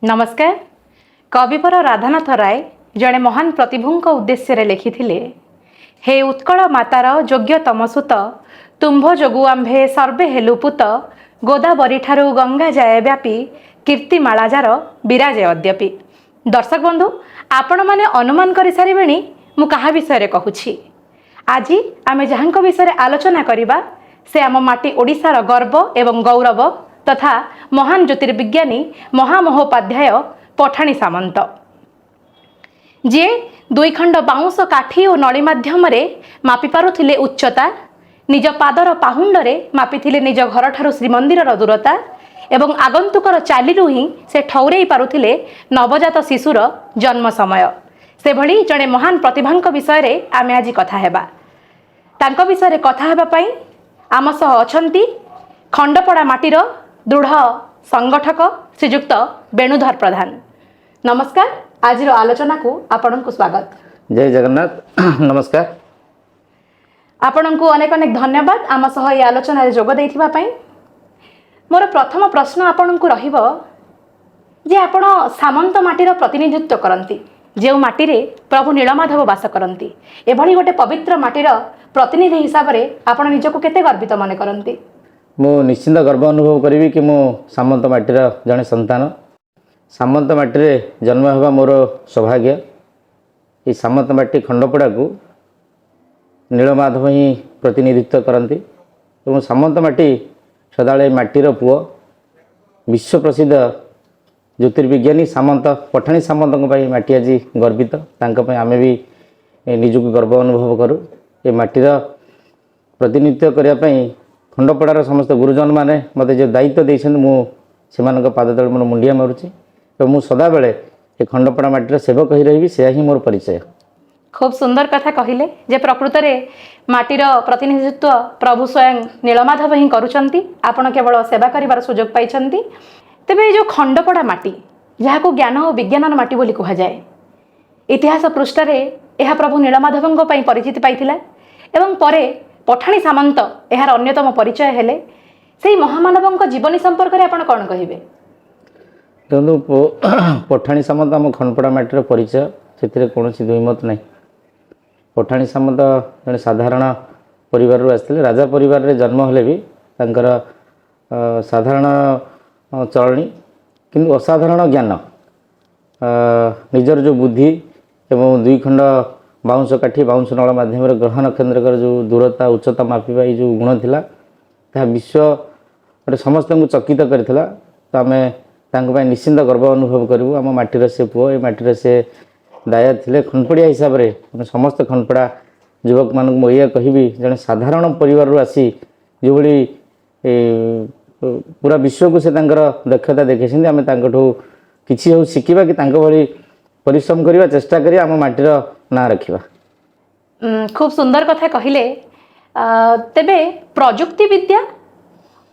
ନମସ୍କାର। କବିବର ରାଧାନାଥ ରାୟ ଜଣେ ମହାନ ପ୍ରତିଭୂଙ୍କ ଉଦ୍ଦେଶ୍ୟରେ ଲେଖିଥିଲେ, "ହେ ଉତ୍କଳ ମାତାର ଯୋଗ୍ୟତମ ସୁତ, ତୁମ୍ଭ ଯୋଗୁ ଆମ୍ଭେ ସର୍ବେ ହେଲୁ ପୂତ। ଗୋଦାବରୀ ଠାରୁ ଗଙ୍ଗା ଯାଏ ବ୍ୟାପୀ, କୀର୍ତ୍ତିମାଳା ଯାର ବିରାଜେ ଅଦ୍ୟପି।" ଦର୍ଶକ ବନ୍ଧୁ, ଆପଣମାନେ ଅନୁମାନ କରିସାରିବେଣି ମୁଁ କାହା ବିଷୟରେ କହୁଛି। ଆଜି ଆମେ ଯାହାଙ୍କ ବିଷୟରେ ଆଲୋଚନା କରିବା, ସେ ଆମ ମାଟି ଓଡ଼ିଶାର ଗର୍ବ ଏବଂ ଗୌରବ ତଥା ମହାନ ଜ୍ୟୋତିର୍ବିଜ୍ଞାନୀ ମହାମହୋପାଧ୍ୟାୟ ପଠାଣି ସାମନ୍ତ, ଯିଏ ଦୁଇ ଖଣ୍ଡ ବାଉଁଶ କାଠି ଓ ନଳି ମାଧ୍ୟମରେ ମାପି ପାରୁଥିଲେ ଉଚ୍ଚତା, ନିଜ ପାଦର ପାହୁଣ୍ଡରେ ମାପିଥିଲେ ନିଜ ଘରଠାରୁ ଶ୍ରୀମନ୍ଦିରର ଦୂରତା ଏବଂ ଆଗନ୍ତୁକର ଚାଲିରୁ ହିଁ ସେ ଠଉରେଇ ପାରୁଥିଲେ ନବଜାତ ଶିଶୁର ଜନ୍ମ ସମୟ। ସେଭଳି ଜଣେ ମହାନ ପ୍ରତିଭାଙ୍କ ବିଷୟରେ ଆମେ ଆଜି କଥା ହେବା। ତାଙ୍କ ବିଷୟରେ କଥା ହେବା ପାଇଁ ଆମ ସହ ଅଛନ୍ତି ଖଣ୍ଡପଡ଼ା ମାଟିର ଦୃଢ଼ ସଂଗଠକ ଶ୍ରୀଯୁକ୍ତ ବେଣୁଧର ପ୍ରଧାନ। ନମସ୍କାର, ଆଜିର ଆଲୋଚନାକୁ ଆପଣଙ୍କୁ ସ୍ୱାଗତ। ଜୟ ଜଗନ୍ନାଥ, ନମସ୍କାର। ଆପଣଙ୍କୁ ଅନେକ ଅନେକ ଧନ୍ୟବାଦ ଆମ ସହ ଏହି ଆଲୋଚନାରେ ଯୋଗ ଦେଇଥିବା ପାଇଁ। ମୋର ପ୍ରଥମ ପ୍ରଶ୍ନ ଆପଣଙ୍କୁ ରହିବ ଯେ ଆପଣ ସାମନ୍ତ ମାଟିର ପ୍ରତିନିଧିତ୍ୱ କରନ୍ତି, ଯେଉଁ ମାଟିରେ ପ୍ରଭୁ ନୀଳମାଧବ ବାସ କରନ୍ତି। ଏଭଳି ଗୋଟେ ପବିତ୍ର ମାଟିର ପ୍ରତିନିଧି ହିସାବରେ ଆପଣ ନିଜକୁ କେତେ ଗର୍ବିତ ମନେ କରନ୍ତି? ମୁଁ ନିଶ୍ଚିନ୍ତ ଗର୍ବ ଅନୁଭବ କରିବି କି ମୁଁ ସାମନ୍ତ ମାଟିର ଜଣେ ସନ୍ତାନ। ସାମନ୍ତ ମାଟିରେ ଜନ୍ମ ହେବା ମୋର ସୌଭାଗ୍ୟ। ଏହି ସାମନ୍ତ ମାଟି ଖଣ୍ଡପଡ଼ାକୁ ନୀଳମାଧବ ହିଁ ପ୍ରତିନିଧିତ୍ୱ କରନ୍ତି ଏବଂ ସାମନ୍ତ ମାଟି ସଦାବେଳେ ମାଟିର ପୁଅ, ବିଶ୍ୱ ପ୍ରସିଦ୍ଧ ଜ୍ୟୋତିର୍ବିଜ୍ଞାନୀ ସାମନ୍ତ ପଠାଣି ସାମନ୍ତଙ୍କ ପାଇଁ ମାଟି ଆଜି ଗର୍ବିତ। ତାଙ୍କ ପାଇଁ ଆମେ ବି ନିଜକୁ ଗର୍ବ ଅନୁଭବ କରୁ। ଏ ମାଟିର ପ୍ରତିନିଧିତ୍ୱ କରିବା ପାଇଁ ଖଣ୍ଡପଡ଼ାର ସମସ୍ତ ଗୁରୁଜନମାନେ ମୋତେ ଯେଉଁ ଦାୟିତ୍ୱ ଦେଇଛନ୍ତି, ମୁଁ ସେମାନଙ୍କ ପାଦ ତଳେ ମୋର ମୁଣ୍ଡିଆ ମାରୁଛି ଏବଂ ମୁଁ ସଦାବେଳେ ଏ ଖଣ୍ଡପଡ଼ା ମାଟିର ସେବକ ହୋଇ ରହିବି। ସେୟା ହିଁ ମୋର ପରିଚୟ। ଖୁବ୍ ସୁନ୍ଦର କଥା କହିଲେ ଯେ ପ୍ରକୃତରେ ମାଟିର ପ୍ରତିନିଧିତ୍ୱ ପ୍ରଭୁ ସ୍ୱୟଂ ନୀଳମାଧବ ହିଁ କରୁଛନ୍ତି, ଆପଣ କେବଳ ସେବା କରିବାର ସୁଯୋଗ ପାଇଛନ୍ତି। ତେବେ ଏ ଯେଉଁ ଖଣ୍ଡପଡ଼ା ମାଟି, ଯାହାକୁ ଜ୍ଞାନ ଓ ବିଜ୍ଞାନର ମାଟି ବୋଲି କୁହାଯାଏ, ଇତିହାସ ପୃଷ୍ଠାରେ ଏହା ପ୍ରଭୁ ନୀଳମାଧବଙ୍କ ପାଇଁ ପରିଚିତି ପାଇଥିଲା ଏବଂ ପରେ ପଠାଣି ସାମନ୍ତ ଏହାର ଅନ୍ୟତମ ପରିଚୟ ହେଲେ। ସେଇ ମହାମାନବଙ୍କ ଜୀବନୀ ସମ୍ପର୍କରେ ଆପଣ କ'ଣ କହିବେ? ଦେଖନ୍ତୁ, ପଠାଣି ସାମନ୍ତ ଆମ ଖଣ୍ଡପଡ଼ା ମାଟିର ପରିଚୟ, ସେଥିରେ କୌଣସି ଦ୍ୱିମତ ନାହିଁ। ପଠାଣି ସାମନ୍ତ ଜଣେ ସାଧାରଣ ପରିବାରରୁ ଆସିଥିଲେ। ରାଜା ପରିବାରରେ ଜନ୍ମ ହେଲେ ବି ତାଙ୍କର ସାଧାରଣ ଚଳଣି କିନ୍ତୁ ଅସାଧାରଣ ଜ୍ଞାନ, ନିଜର ଯେଉଁ ବୁଦ୍ଧି ଏବଂ ଦୁଇ ଖଣ୍ଡ ବାଉଁଶ କାଠି, ବାଉଁଶ ନଳ ମାଧ୍ୟମରେ ଗ୍ରହ ନକ୍ଷତ୍ରଙ୍କର ଯେଉଁ ଦୂରତା, ଉଚ୍ଚତା ମାପିବା ଏଇ ଯେଉଁ ଗୁଣ ଥିଲା, ତାହା ବିଶ୍ୱରେ ସମସ୍ତଙ୍କୁ ଚକିତ କରିଥିଲା। ତ ଆମେ ତାଙ୍କ ପାଇଁ ନିଶ୍ଚିନ୍ତ ଗର୍ବ ଅନୁଭବ କରିବୁ। ଆମ ମାଟିର ସେ ପୁଅ, ଏ ମାଟିର ସେ ଦାୟାଦ ଥିଲେ। ଖଣ୍ଡପଡ଼ିଆ ହିସାବରେ ଆମେ ସମସ୍ତ ଖଣ୍ଡପଡ଼ା ଯୁବକମାନଙ୍କୁ ମୁଁ ଏଇଆ କହିବି, ଜଣେ ସାଧାରଣ ପରିବାରରୁ ଆସି ଯେଉଁଭଳି ପୁରା ବିଶ୍ୱକୁ ସେ ତାଙ୍କର ଦକ୍ଷତା ଦେଖେଇଛନ୍ତି, ଆମେ ତାଙ୍କଠୁ କିଛି ହଉ ଶିଖିବା କି ତାଙ୍କ ଭଳି ପରିଶ୍ରମ କରିବା, ଚେଷ୍ଟା କରିବା, ଆମ ମାଟିର ନାଁ ରଖିବା। ଖୁବ୍ ସୁନ୍ଦର କଥା କହିଲେ। ତେବେ ପ୍ରଯୁକ୍ତି ବିଦ୍ୟା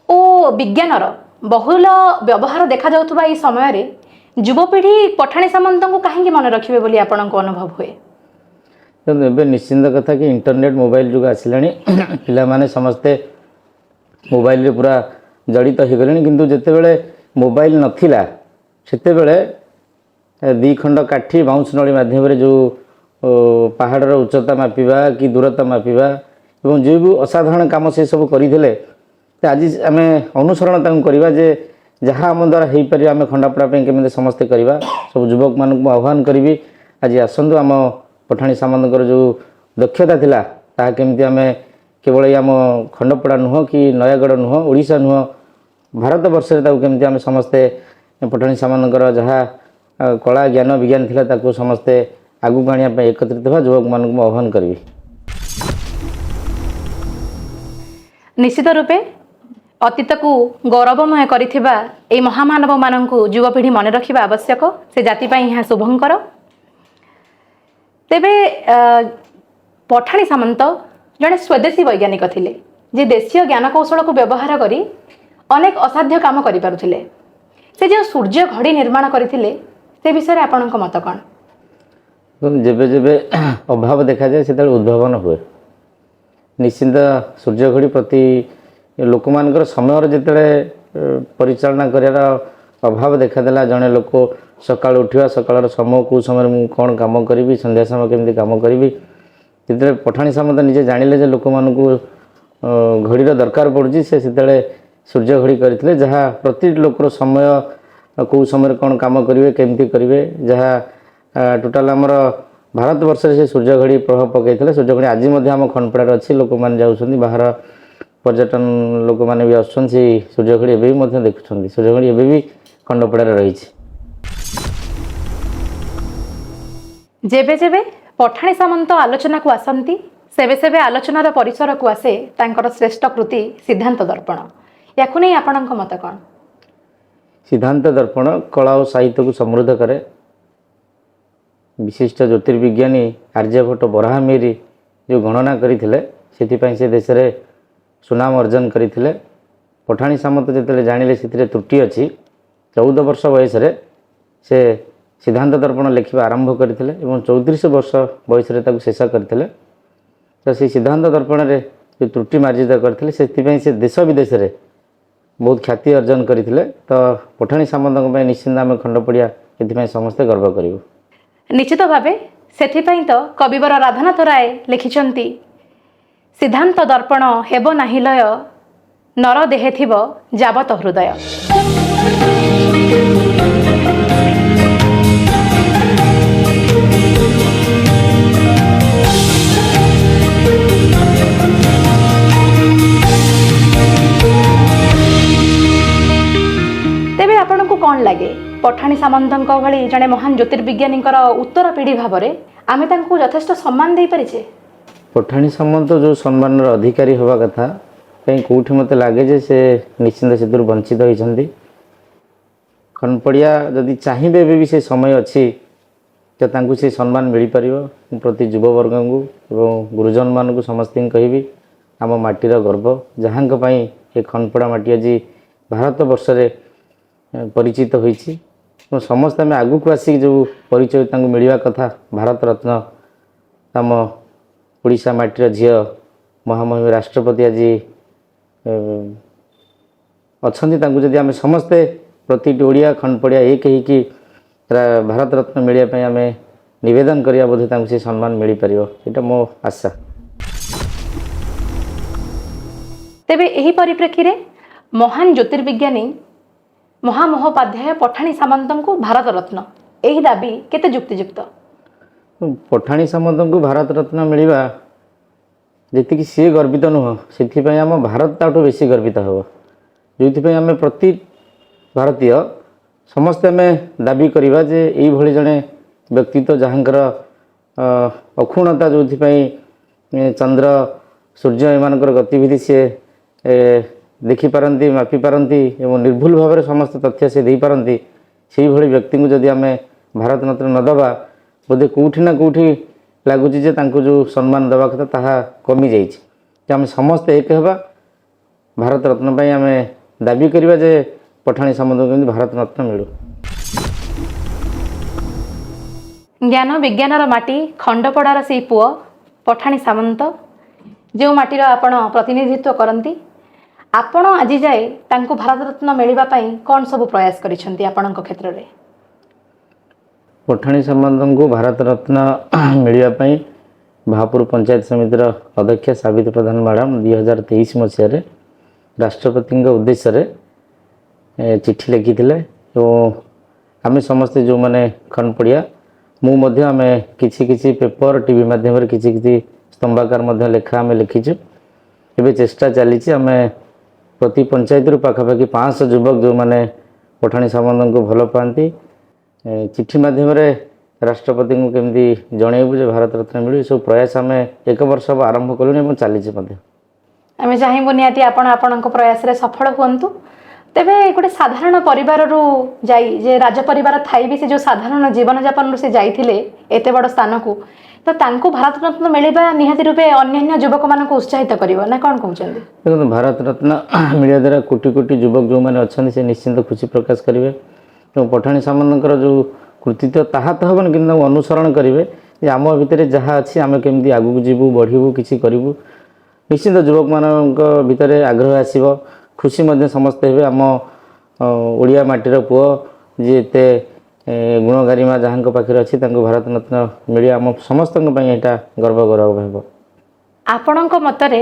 ଓ ବିଜ୍ଞାନର ବହୁଳ ବ୍ୟବହାର ଦେଖାଯାଉଥିବା ଏହି ସମୟରେ ଯୁବପିଢ଼ି ପଠାଣି ସାମନ୍ତଙ୍କୁ କାହିଁକି ମନେ ରଖିବେ ବୋଲି ଆପଣଙ୍କୁ ଅନୁଭବ ହୁଏ? ଦେଖନ୍ତୁ, ଏବେ ନିଶ୍ଚିନ୍ତ କଥା କି ଇଣ୍ଟରନେଟ୍, ମୋବାଇଲ ଯୁଗ ଆସିଲାଣି। ପିଲାମାନେ ସମସ୍ତେ ମୋବାଇଲରେ ପୁରା ଜଡ଼ିତ ହୋଇଗଲେଣି। କିନ୍ତୁ ଯେତେବେଳେ ମୋବାଇଲ ନଥିଲା, ସେତେବେଳେ ଦୁଇ ଖଣ୍ଡ କାଠି, ବାଉଁଶ ନଳି ମାଧ୍ୟମରେ ଯେଉଁ ପାହାଡ଼ର ଉଚ୍ଚତା ମାପିବା କି ଦୂରତା ମାପିବା ଏବଂ ଯେଉଁ ବି ଅସାଧାରଣ କାମ ସେ ସବୁ କରିଥିଲେ, ତ ଆଜି ଆମେ ଅନୁସରଣ ତାଙ୍କୁ କରିବା ଯେ ଯାହା ଆମ ଦ୍ୱାରା ହେଇପାରିବ, ଆମେ ଖଣ୍ଡପଡ଼ା ପାଇଁ କେମିତି ସମସ୍ତେ କରିବା। ସବୁ ଯୁବକମାନଙ୍କୁ ମୁଁ ଆହ୍ୱାନ କରିବି, ଆଜି ଆସନ୍ତୁ, ଆମ ପଠାଣି ସାମନ୍ତଙ୍କର ଯେଉଁ ଦକ୍ଷତା ଥିଲା, ତାହା କେମିତି ଆମେ କେବଳ ଏଇ ଆମ ଖଣ୍ଡପଡ଼ା ନୁହଁ କି ନୟାଗଡ଼ ନୁହଁ, ଓଡ଼ିଶା ନୁହଁ, ଭାରତ ବର୍ଷରେ ତାକୁ କେମିତି ଆମେ ସମସ୍ତେ ପଠାଣି ସାମନ୍ତଙ୍କର ଯାହା କଳା, ଜ୍ଞାନ, ବିଜ୍ଞାନ ଥିଲା, ତାକୁ ସମସ୍ତେ ଆଗକୁ ଆଣିବା ପାଇଁ ଏକତ୍ରିତ ହେବା, ଯୁବକମାନଙ୍କୁ ମୁଁ ଆହ୍ୱାନ କରିବି। ନିଶ୍ଚିତ ରୂପେ ଅତୀତକୁ ଗୌରବମୟ କରିଥିବା ଏହି ମହାମାନବମାନଙ୍କୁ ଯୁବପିଢ଼ି ମନେ ରଖିବା ଆବଶ୍ୟକ। ସେ ଜାତି ପାଇଁ ଏହା ଶୁଭଙ୍କର। ତେବେ ପଠାଣି ସାମନ୍ତ ଜଣେ ସ୍ୱଦେଶୀ ବୈଜ୍ଞାନିକ ଥିଲେ, ଯେ ଦେଶୀୟ ଜ୍ଞାନକୌଶଳକୁ ବ୍ୟବହାର କରି ଅନେକ ଅସାଧ୍ୟ କାମ କରିପାରୁଥିଲେ। ସେ ଯେଉଁ ସୂର୍ଯ୍ୟ ଘଡ଼ି ନିର୍ମାଣ କରିଥିଲେ, ସେ ବିଷୟରେ ଆପଣଙ୍କ ମତ କ'ଣ? ଦେଖନ୍ତୁ, ଯେବେ ଯେବେ ଅଭାବ ଦେଖାଯାଏ, ସେତେବେଳେ ଉଦ୍ଭାବନ ହୁଏ। ନିଶ୍ଚିନ୍ତ ସୂର୍ଯ୍ୟଘଡ଼ି ପ୍ରତି ଲୋକମାନଙ୍କର ସମୟର ଯେତେବେଳେ ପରିଚାଳନା କରିବାର ଅଭାବ ଦେଖାଦେଲା। ଜଣେ ଲୋକ ସକାଳୁ ଉଠିବା, ସକାଳର ସମୟ କେଉଁ ସମୟରେ ମୁଁ କ'ଣ କାମ କରିବି, ସନ୍ଧ୍ୟା ସମୟ କେମିତି କାମ କରିବି। ଯେତେବେଳେ ପଠାଣି ସାମନ୍ତ ନିଜେ ଜାଣିଲେ ଯେ ଲୋକମାନଙ୍କୁ ଘଡ଼ିର ଦରକାର ପଡ଼ୁଛି, ସେ ସେତେବେଳେ ସୂର୍ଯ୍ୟ ଘଡ଼ି କରିଥିଲେ, ଯାହା ପ୍ରତି ଲୋକର ସମୟ କେଉଁ ସମୟରେ କ'ଣ କାମ କରିବେ, କେମିତି କରିବେ, ଯାହା ଟୋଟାଲ ଆମର ଭାରତବର୍ଷରେ ସେ ସୂର୍ଯ୍ୟ ଘଡ଼ି ପ୍ରଭାବ ପକାଇଥିଲେ। ସୂର୍ଯ୍ୟ ଘଡ଼ି ଆଜି ମଧ୍ୟ ଆମ ଖଣ୍ଡପଡ଼ାରେ ଅଛି, ଲୋକମାନେ ଯାଉଛନ୍ତି, ବାହାର ପର୍ଯ୍ୟଟନ ଲୋକମାନେ ବି ଆସୁଛନ୍ତି, ସେଇ ସୂର୍ଯ୍ୟ ଘଡ଼ି ଏବେ ବି ମଧ୍ୟ ଦେଖୁଛନ୍ତି। ସୂର୍ଯ୍ୟ ଘଡ଼ି ଏବେ ବି ଖଣ୍ଡପଡ଼ାରେ ରହିଛି। ଯେବେ ଯେବେ ପଠାଣି ସାମନ୍ତ ଆଲୋଚନାକୁ ଆସନ୍ତି, ସେବେ ସେବେ ଆଲୋଚନାର ପରିସରକୁ ଆସେ ତାଙ୍କର ଶ୍ରେଷ୍ଠ କୃତି ସିଦ୍ଧାନ୍ତ ଦର୍ପଣ। ୟାକୁ ନେଇ ଆପଣଙ୍କ ମତ କ'ଣ? ସିଦ୍ଧାନ୍ତ ଦର୍ପଣ କଳା ଓ ସାହିତ୍ୟକୁ ସମୃଦ୍ଧ କରେ। ବିଶିଷ୍ଟ ଜ୍ୟୋତିର୍ବିଜ୍ଞାନୀ ଆର୍ଯ୍ୟଭଟ୍ଟ ବରାହମିହିର ଯେଉଁ ଗଣନା କରିଥିଲେ, ସେଥିପାଇଁ ସେ ଦେଶରେ ସୁନାମ ଅର୍ଜନ କରିଥିଲେ। ପଠାଣି ସାମନ୍ତ ଯେତେବେଳେ ଜାଣିଲେ ସେଥିରେ ତ୍ରୁଟି ଅଛି, 14 ବର୍ଷ ବୟସରେ ସେ ସିଦ୍ଧାନ୍ତ ଦର୍ପଣ ଲେଖିବା ଆରମ୍ଭ କରିଥିଲେ ଏବଂ 34 ବର୍ଷ ବୟସରେ ତାକୁ ଶେଷ କରିଥିଲେ। ତ ସେଇ ସିଦ୍ଧାନ୍ତ ଦର୍ପଣରେ ଯେଉଁ ତ୍ରୁଟି ମାର୍ଜିତ କରିଥିଲେ, ସେଥିପାଇଁ ସେ ଦେଶ ବିଦେଶରେ ବହୁତ ଖ୍ୟାତି ଅର୍ଜନ କରିଥିଲେ। ତ ପଠାଣି ସାମନ୍ତଙ୍କ ପାଇଁ ନିଶ୍ଚିନ୍ତ ଆମେ ଖଣ୍ଡପଡ଼ିଆ ଏଥିପାଇଁ ସମସ୍ତେ ଗର୍ବ କରିବୁ। ନିଶ୍ଚିତ ଭାବେ ସେଥିପାଇଁ ତ କବିବର ରାଧାନାଥ ରାୟ ଲେଖିଛନ୍ତି, ସିଦ୍ଧାନ୍ତ ଦର୍ପଣ ହେବ ନାହିଁ ଲୟ, ନର ଦେହେ ଥିବ ଯାବତ ହୃଦୟ। ତେବେ ଆପଣଙ୍କୁ କ'ଣ ଲାଗେ, ପଠାଣି ସାମନ୍ତଙ୍କ ଭଳି ଜଣେ ମହାନ ଜ୍ୟୋତିର୍ବିଜ୍ଞାନୀଙ୍କର ଉତ୍ତର ପିଢ଼ି ଭାବରେ ଆମେ ତାଙ୍କୁ ଯଥେଷ୍ଟ ସମ୍ମାନ ଦେଇପାରିଛେ? ପଠାଣି ସାମନ୍ତ ଯେଉଁ ସମ୍ମାନର ଅଧିକାରୀ ହେବା କଥା, କାହିଁ କେଉଁଠି ମୋତେ ଲାଗେ ଯେ ସେ ନିଶ୍ଚିନ୍ତ ସେଥିରୁ ବଞ୍ଚିତ ହୋଇଛନ୍ତି। ଖଣ୍ଡପଡ଼ିଆ ଯଦି ଚାହିଁବେ, ଏବେ ବି ସେ ସମୟ ଅଛି ତ ତାଙ୍କୁ ସେ ସମ୍ମାନ ମିଳିପାରିବ। ମୁଁ ପ୍ରତି ଯୁବବର୍ଗଙ୍କୁ ଏବଂ ଗୁରୁଜନମାନଙ୍କୁ ସମସ୍ତଙ୍କୁ କହିବି, ଆମ ମାଟିର ଗର୍ବ, ଯାହାଙ୍କ ପାଇଁ ଏ ଖଣ୍ଡପଡ଼ା ମାଟି ଆଜି ଭାରତ ବର୍ଷରେ ପରିଚିତ ହୋଇଛି, ଏବଂ ସମସ୍ତେ ଆମେ ଆଗକୁ ଆସିକି ଯେଉଁ ପରିଚୟ ତାଙ୍କୁ ମିଳିବା କଥା, ଭାରତ ରତ୍ନ ଆମ ଓଡ଼ିଶା ମାଟିର ଝିଅ ମହାମହିମ ରାଷ୍ଟ୍ରପତି ଆଜି ଅଛନ୍ତି, ତାଙ୍କୁ ଯଦି ଆମେ ସମସ୍ତେ ପ୍ରତିଟି ଓଡ଼ିଆ ଖଣ୍ଡପଡ଼ିଆ ଏକ ହେଇକି ଭାରତ ରତ୍ନ ମିଳିବା ପାଇଁ ଆମେ ନିବେଦନ କରିବା, ବୋଧେ ତାଙ୍କୁ ସେ ସମ୍ମାନ ମିଳିପାରିବ। ଏଇଟା ମୋ ଆଶା। ତେବେ ଏହି ପରିପ୍ରେକ୍ଷୀରେ ମହାନ ଜ୍ୟୋତିର୍ବିଜ୍ଞାନୀ ମହାମହୋପାଧ୍ୟାୟ ପଠାଣି ସାମନ୍ତଙ୍କୁ ଭାରତ ରତ୍ନ, ଏହି ଦାବି କେତେ ଯୁକ୍ତିଯୁକ୍ତ? ପଠାଣି ସାମନ୍ତଙ୍କୁ ଭାରତ ରତ୍ନ ମିଳିବା ଯେତିକି ସିଏ ଗର୍ବିତ ନୁହଁ, ସେଥିପାଇଁ ଆମ ଭାରତ ତାଠୁ ବେଶୀ ଗର୍ବିତ ହେବ। ଯେଉଁଥିପାଇଁ ଆମେ ପ୍ରତି ଭାରତୀୟ ସମସ୍ତେ ଆମେ ଦାବି କରିବା ଯେ ଏଇଭଳି ଜଣେ ବ୍ୟକ୍ତିତ୍ୱ, ଯାହାଙ୍କର ଅକ୍ଷୁଣ୍ଣତା, ଯେଉଁଥିପାଇଁ ଚନ୍ଦ୍ର ସୂର୍ଯ୍ୟ ଏମାନଙ୍କର ଗତିବିଧି ସିଏ ଦେଖିପାରନ୍ତି, ମାପିପାରନ୍ତି ଏବଂ ନିର୍ଭୁଲ ଭାବରେ ସମସ୍ତ ତଥ୍ୟ ସେ ଦେଇପାରନ୍ତି, ସେଇଭଳି ବ୍ୟକ୍ତିଙ୍କୁ ଯଦି ଆମେ ଭାରତ ରତ୍ନ ନ ଦେବା, ବୋଧେ କେଉଁଠି ନା କେଉଁଠି ଲାଗୁଛି ଯେ ତାଙ୍କୁ ଯେଉଁ ସମ୍ମାନ ଦେବା କଥା ତାହା କମିଯାଇଛି। ତ ଆମେ ସମସ୍ତେ ଏକ ହେବା, ଭାରତ ରତ୍ନ ପାଇଁ ଆମେ ଦାବି କରିବା ଯେ ପଠାଣି ସାମନ୍ତଙ୍କୁ କେମିତି ଭାରତ ରତ୍ନ ମିଳୁ। ଜ୍ଞାନ ବିଜ୍ଞାନର ମାଟି ଖଣ୍ଡପଡ଼ାର ସେଇ ପୁଅ ପଠାଣି ସାମନ୍ତ, ଯେଉଁ ମାଟିର ଆପଣ ପ୍ରତିନିଧିତ୍ୱ କରନ୍ତି, ଆପଣ ଆଜି ଯାଏ ତାଙ୍କୁ ଭାରତ ରତ୍ନ ମିଳିବା ପାଇଁ କ'ଣ ସବୁ ପ୍ରୟାସ କରିଛନ୍ତି ଆପଣଙ୍କ କ୍ଷେତ୍ରରେ? ପଠାଣି ସାମନ୍ତଙ୍କୁ ଭାରତ ରତ୍ନ ମିଳିବା ପାଇଁ ଭାପୁର ପଞ୍ଚାୟତ ସମିତିର ଅଧ୍ୟକ୍ଷା ସାବିତ୍ରୀ ପ୍ରଧାନ ମ୍ୟାଡ଼ାମ 2023 ମସିହାରେ ରାଷ୍ଟ୍ରପତିଙ୍କ ଉଦ୍ଦେଶ୍ୟରେ ଚିଠି ଲେଖିଥିଲେ ଏବଂ ଆମେ ସମସ୍ତେ ଯେଉଁମାନେ ଖଣ୍ଡପଡ଼ିଆ, ମୁଁ ମଧ୍ୟ, ଆମେ କିଛି କିଛି ପେପର ଟିଭି ମାଧ୍ୟମରେ କିଛି କିଛି ସ୍ତମ୍ଭାକାର ମଧ୍ୟ ଲେଖା ଆମେ ଲେଖିଛୁ। ଏବେ ଚେଷ୍ଟା ଚାଲିଛି, ଆମେ ପ୍ରତି ପଞ୍ଚାୟତରୁ ପାଖାପାଖି 500 ଯୁବକ ଯେଉଁମାନେ ପଠାଣି ସାମନ୍ତଙ୍କୁ ଭଲ ପାଆନ୍ତି, ଚିଠି ମାଧ୍ୟମରେ ରାଷ୍ଟ୍ରପତିଙ୍କୁ କେମିତି ଜଣାଇବୁ ଯେ ଭାରତ ରତ୍ନ ମିଳିବ, ଏସବୁ ପ୍ରୟାସ ଆମେ 1 ବର୍ଷ ହେବ ଆରମ୍ଭ କଲୁଣି ଏବଂ ଚାଲିଛି ମଧ୍ୟ। ଆମେ ଚାହିଁବୁ ନିହାତି ଆପଣ ଆପଣଙ୍କ ପ୍ରୟାସରେ ସଫଳ ହୁଅନ୍ତୁ। ତେବେ ଗୋଟେ ସାଧାରଣ ପରିବାରରୁ ଯାଇ, ଯେ ରାଜ ପରିବାର ଥାଇ ବି ସେ ଯେଉଁ ସାଧାରଣ ଜୀବନଯାପନରୁ ସେ ଯାଇଥିଲେ ଏତେ ବଡ଼ ସ୍ଥାନକୁ, ତ ତାଙ୍କୁ ଭାରତ ରତ୍ନ ମିଳିବା ନିହାତି ରୂପେ ଅନ୍ୟାନ୍ୟ ଯୁବକମାନଙ୍କୁ ଉତ୍ସାହିତ କରିବ ନା କ'ଣ କହୁଛନ୍ତି? ଦେଖନ୍ତୁ, ଭାରତ ରତ୍ନ ମିଳିବା ଦ୍ୱାରା କୋଟି କୋଟି ଯୁବକ ଯେଉଁମାନେ ଅଛନ୍ତି ସେ ନିଶ୍ଚିନ୍ତ ଖୁସି ପ୍ରକାଶ କରିବେ ଏବଂ ପଠାଣି ସାମନ୍ତଙ୍କର ଯେଉଁ କୃତିତ୍ୱ ତାହା ତ ହେବନି, କିନ୍ତୁ ତାଙ୍କୁ ଅନୁସରଣ କରିବେ ଯେ ଆମ ଭିତରେ ଯାହା ଅଛି ଆମେ କେମିତି ଆଗକୁ ଯିବୁ, ବଢ଼ିବୁ, କିଛି କରିବୁ। ନିଶ୍ଚିନ୍ତ ଯୁବକମାନଙ୍କ ଭିତରେ ଆଗ୍ରହ ଆସିବ, ଖୁସି ମଧ୍ୟ ସମସ୍ତେ ହେବେ। ଆମ ଓଡ଼ିଆ ମାଟିର ପୁଅ ଯିଏ ଏତେ ଗୁଣଗାରିମା ଯାହାଙ୍କ ପାଖରେ ଅଛି, ତାଙ୍କୁ ଭାରତ ରତ୍ନ ମିଳିବା ଆମ ସମସ୍ତଙ୍କ ପାଇଁ ଏଇଟା ଗର୍ବ ଗୌରବ ହେବ। ଆପଣଙ୍କ ମତରେ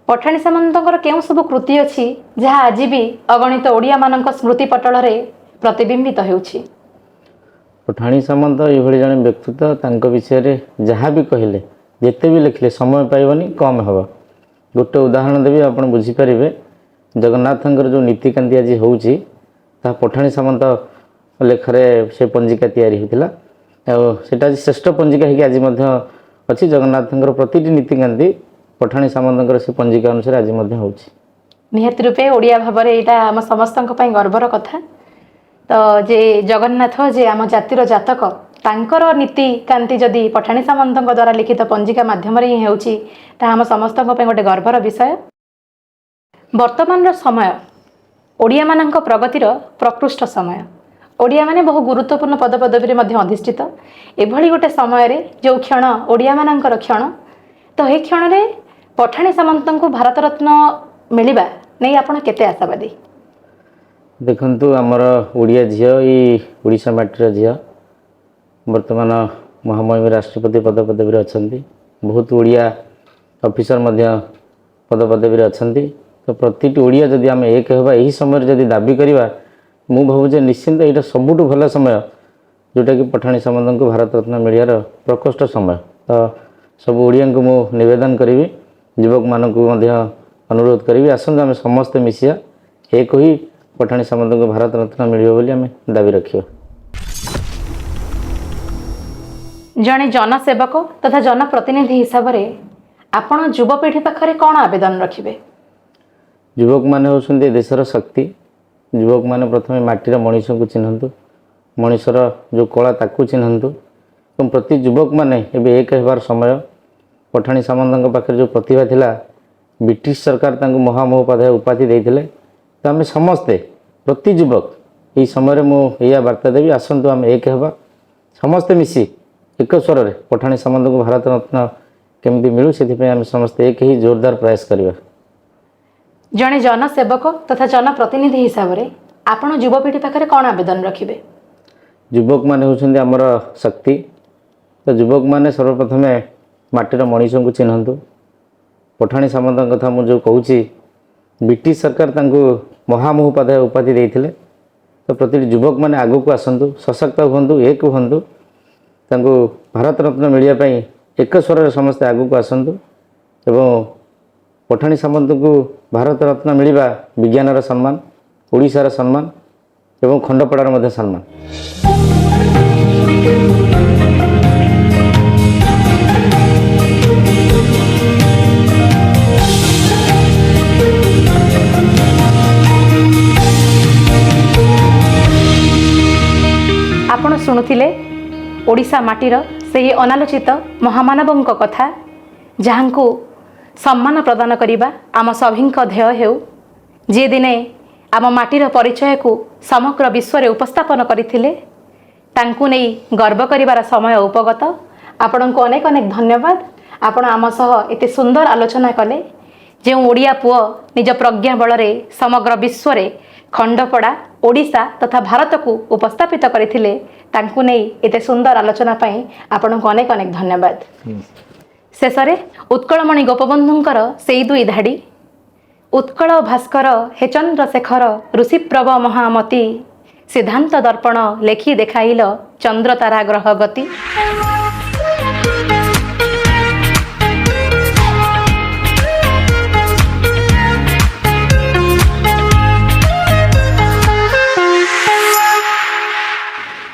ପଠାଣି ସାମନ୍ତଙ୍କର କେଉଁ ସବୁ କୃତି ଅଛି, ଯାହା ଆଜି ବି ଅଗଣିତ ଓଡ଼ିଆମାନଙ୍କ ସ୍ମୃତି ପଟଳରେ ପ୍ରତିବିମ୍ବିତ ହେଉଛି? ପଠାଣି ସାମନ୍ତ ଏଭଳି ଜଣେ ବ୍ୟକ୍ତିତ୍ୱ, ତାଙ୍କ ବିଷୟରେ ଯାହା ବି କହିଲେ, ଯେତେ ବି ଲେଖିଲେ ସମୟ ପାଇବନି, କମ୍ ହେବ। ଗୋଟେ ଉଦାହରଣ ଦେବି, ଆପଣ ବୁଝିପାରିବେ। ଜଗନ୍ନାଥଙ୍କର ଯେଉଁ ନୀତିକାନ୍ତି ଆଜି ହେଉଛି, ତାହା ପଠାଣି ସାମନ୍ତ ଲେଖାରେ ସେ ପଞ୍ଜିକା ତିଆରି ହୋଇଥିଲା ଆଉ ସେଇଟା ଆଜି ଶ୍ରେଷ୍ଠ ପଞ୍ଜିକା ହେଇକି ଆଜି ମଧ୍ୟ ଅଛି। ଜଗନ୍ନାଥଙ୍କର ପ୍ରତିଟି ନୀତିକାନ୍ତି ପଠାଣି ସାମନ୍ତଙ୍କର ସେ ପଞ୍ଜିକା ଅନୁସାରେ ଆଜି ମଧ୍ୟ ହେଉଛି। ନିହାତି ରୂପେ ଓଡ଼ିଆ ଭାବରେ ଏଇଟା ଆମ ସମସ୍ତଙ୍କ ପାଇଁ ଗର୍ବର କଥା ତ, ଯେ ଜଗନ୍ନାଥ ଯେ ଆମ ଜାତିର ଜାତକ, ତାଙ୍କର ନୀତିକାନ୍ତି ଯଦି ପଠାଣି ସାମନ୍ତଙ୍କ ଦ୍ୱାରା ଲିଖିତ ପଞ୍ଜିକା ମାଧ୍ୟମରେ ହିଁ ହେଉଛି, ତାହା ଆମ ସମସ୍ତଙ୍କ ପାଇଁ ଗୋଟେ ଗର୍ବର ବିଷୟ। ବର୍ତ୍ତମାନର ସମୟ ଓଡ଼ିଆମାନଙ୍କ ପ୍ରଗତିର ପ୍ରକୃଷ୍ଟ ସମୟ। ଓଡ଼ିଆମାନେ ବହୁ ଗୁରୁତ୍ୱପୂର୍ଣ୍ଣ ପଦପଦବୀରେ ମଧ୍ୟ ଅଧିଷ୍ଠିତ। ଏଭଳି ଗୋଟେ ସମୟରେ, ଯେଉଁ କ୍ଷଣ ଓଡ଼ିଆମାନଙ୍କର କ୍ଷଣ, ତ ଏହି କ୍ଷଣରେ ପଠାଣି ସାମନ୍ତଙ୍କୁ ଭାରତରତ୍ନ ମିଳିବା ନେଇ ଆପଣ କେତେ ଆଶାବାଦୀ? ଦେଖନ୍ତୁ, ଆମର ଓଡ଼ିଆ ଝିଅ, ଏଇ ଓଡ଼ିଶା ମାଟିର ଝିଅ ବର୍ତ୍ତମାନ ମହାମହିମ ରାଷ୍ଟ୍ରପତି ପଦପଦବୀରେ ଅଛନ୍ତି। ବହୁତ ଓଡ଼ିଆ ଅଫିସର ମଧ୍ୟ ପଦପଦବୀରେ ଅଛନ୍ତି। ତ ପ୍ରତିଟି ଓଡ଼ିଆ ଯଦି ଆମେ ଏକ ହେବା, ଏହି ସମୟରେ ଯଦି ଦାବି କରିବା, ମୁଁ ଭାବୁଛି ନିଶ୍ଚିନ୍ତ ଏଇଟା ସବୁଠୁ ଭଲ ସମୟ, ଯେଉଁଟାକି ପଠାଣି ସାମନ୍ତଙ୍କୁ ଭାରତରତ୍ନ ମିଳିବାର ପ୍ରକୃଷ୍ଟ ସମୟ। ତ ସବୁ ଓଡ଼ିଆଙ୍କୁ ମୁଁ ନିବେଦନ କରିବି, ଯୁବକମାନଙ୍କୁ ମଧ୍ୟ ଅନୁରୋଧ କରିବି, ଆସନ୍ତୁ ଆମେ ସମସ୍ତେ ମିଶିବା, ଏକ ହୋଇ ପଠାଣି ସାମନ୍ତଙ୍କୁ ଭାରତରତ୍ନ ମିଳିବ ବୋଲି ଆମେ ଦାବି ରଖିବା। ଜଣେ ଜନସେବକ ତଥା ଜନପ୍ରତିନିଧି ହିସାବରେ ଆପଣ ଯୁବପିଢ଼ି ପାଖରେ କ'ଣ ଆବେଦନ ରଖିବେ? ଯୁବକମାନେ ହେଉଛନ୍ତି ଦେଶର ଶକ୍ତି। ଯୁବକମାନେ ପ୍ରଥମେ ମାଟିର ମଣିଷକୁ ଚିହ୍ନନ୍ତୁ, ମଣିଷର ଯେଉଁ କଳା ତାକୁ ଚିହ୍ନନ୍ତୁ ଏବଂ ପ୍ରତି ଯୁବକମାନେ ଏବେ ଏକ ହେବାର ସମୟ। ପଠାଣି ସାମନ୍ତଙ୍କ ପାଖରେ ଯେଉଁ ପ୍ରତିଭା ଥିଲା, ବ୍ରିଟିଶ ସରକାର ତାଙ୍କୁ ମହାମହୋପାଧ୍ୟାୟ ଉପାଧି ଦେଇଥିଲେ। ତ ଆମେ ସମସ୍ତେ ପ୍ରତି ଯୁବକ ଏହି ସମୟରେ ମୁଁ ଏଇଆ ବାର୍ତ୍ତା ଦେବି, ଆସନ୍ତୁ ଆମେ ଏକ ହେବା, ସମସ୍ତେ ମିଶି ଏକ ସ୍ୱରରେ ପଠାଣି ସାମନ୍ତଙ୍କୁ ଭାରତରତ୍ନ କେମିତି ମିଳୁ, ସେଥିପାଇଁ ଆମେ ସମସ୍ତେ ଏକ ହେଇ ଜୋରଦାର ପ୍ରୟାସ କରିବା। ଜଣେ ଜନସେବକ ତଥା ଜନପ୍ରତିନିଧି ହିସାବରେ ଆପଣ ଯୁବପିଢ଼ି ପାଖରେ କ'ଣ ଆବେଦନ ରଖିବେ? ଯୁବକମାନେ ହେଉଛନ୍ତି ଆମର ଶକ୍ତି। ତ ଯୁବକମାନେ ସର୍ବପ୍ରଥମେ ମାଟିର ମଣିଷଙ୍କୁ ଚିହ୍ନନ୍ତୁ। ପଠାଣି ସାମନ୍ତଙ୍କ କଥା ମୁଁ ଯେଉଁ କହୁଛି, ବ୍ରିଟିଶ ସରକାର ତାଙ୍କୁ ମହାମହୋପାଧ୍ୟାୟ ଉପାଧି ଦେଇଥିଲେ। ତ ପ୍ରତିଟି ଯୁବକମାନେ ଆଗକୁ ଆସନ୍ତୁ, ସଶକ୍ତ ହୁଅନ୍ତୁ, ଏକ ହୁଅନ୍ତୁ, ତାଙ୍କୁ ଭାରତରତ୍ନ ମିଳିବା ପାଇଁ ଏକ ସ୍ୱରରେ ସମସ୍ତେ ଆଗକୁ ଆସନ୍ତୁ ଏବଂ ପଠାଣି ସାମନ୍ତଙ୍କୁ ଭାରତରତ୍ନ ମିଳିବା ବିଜ୍ଞାନର ସମ୍ମାନ, ଓଡ଼ିଶାର ସମ୍ମାନ ଏବଂ ଖଣ୍ଡପଡ଼ାର ମଧ୍ୟ ସମ୍ମାନ। ଆପଣ ଶୁଣୁଥିଲେ ଓଡ଼ିଶା ମାଟିର ସେହି ଅନାଲୋଚିତ ମହାମାନବଙ୍କ କଥା, ଯାହାଙ୍କୁ ସମ୍ମାନ ପ୍ରଦାନ କରିବା ଆମ ସଭିଙ୍କ ଧ୍ୟେୟ ହେଉ, ଯିଏ ଦିନେ ଆମ ମାଟିର ପରିଚୟକୁ ସମଗ୍ର ବିଶ୍ୱରେ ଉପସ୍ଥାପନ କରିଥିଲେ। ତାଙ୍କୁ ନେଇ ଗର୍ବ କରିବାର ସମୟ ଉପଗତ। ଆପଣଙ୍କୁ ଅନେକ ଅନେକ ଧନ୍ୟବାଦ। ଆପଣ ଆମ ସହ ଏତେ ସୁନ୍ଦର ଆଲୋଚନା କଲେ। ଯେଉଁ ଓଡ଼ିଆ ପୁଅ ନିଜ ପ୍ରଜ୍ଞା ବଳରେ ସମଗ୍ର ବିଶ୍ୱରେ ଖଣ୍ଡପଡ଼ା, ଓଡ଼ିଶା ତଥା ଭାରତକୁ ଉପସ୍ଥାପିତ କରିଥିଲେ, ତାଙ୍କୁ ନେଇ ଏତେ ସୁନ୍ଦର ଆଲୋଚନା ପାଇଁ ଆପଣଙ୍କୁ ଅନେକ ଅନେକ ଧନ୍ୟବାଦ। ଶେଷରେ ଉତ୍କଳମଣି ଗୋପବନ୍ଧୁଙ୍କର ସେଇ ଦୁଇ ଧାଡ଼ି, ଉତ୍କଳ ଭାସ୍କର ହେ ଚନ୍ଦ୍ରଶେଖର ଋଷିପ୍ରବ ମହାମତି, ସିଦ୍ଧାନ୍ତ ଦର୍ପଣ ଲେଖି ଦେଖାଇଲ ଚନ୍ଦ୍ରତାରା ଗ୍ରହ ଗତି।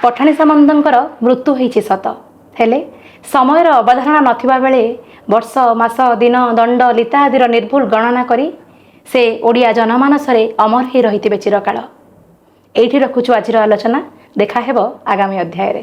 ପଠାଣି ସାମନ୍ତଙ୍କର ମୃତ୍ୟୁ ହୋଇଛି ସତ, ହେଲେ ସମୟର ଅବଧାରଣା ନଥିବା ବେଳେ ବର୍ଷ, ମାସ, ଦିନ, ଦଣ୍ଡ, ଲିତା ଆଦିର ନିର୍ଭୁଲ ଗଣନା କରି ସେ ଓଡ଼ିଆ ଜନମାନସରେ ଅମର ହୋଇ ରହିଥିବେ ଚିରକାଳ। ଏଇଠି ରଖୁଛୁ ଆଜିର ଆଲୋଚନା। ଦେଖା ହେବ ଆଗାମୀ ଅଧ୍ୟାୟରେ।